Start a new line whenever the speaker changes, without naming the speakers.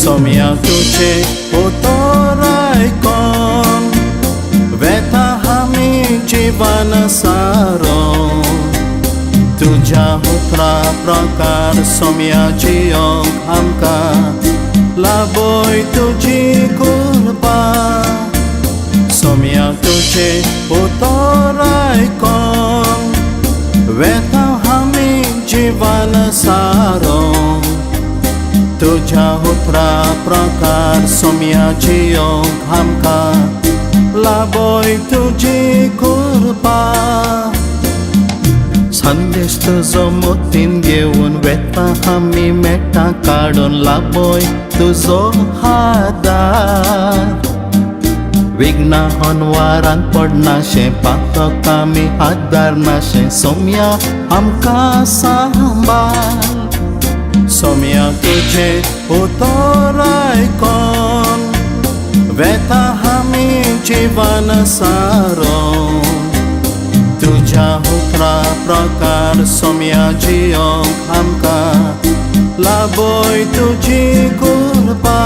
सोम्या तुजें उतर आयकोन वेता आमी जिवन सारो. तुज्या उतरा प्रकार सोम्या जियोंक आमकां लाभय तुजी कृपा. सोम्या तुजें उतर आयकोन वेता आमी जिवन सारो. तुज्या उतरा प्रकार सोम्या जियोंक आमकां लाभय तुजी कृपा. संदेश तुजो मतीन घेवन वेता आमी मेटा काडून, लाभय तुजो आदार. विघ्ना अनवारांत पडनाशें, पातक आमी आदारनाशें, सोम्या आमकां सांबाळ. सोम्या तुजें उतर आयकोन वेता आमी जिवन सारो. तुज्या उतरा प्रकार सोम्या जियोंक आमकां लाभय तुजी कृपा.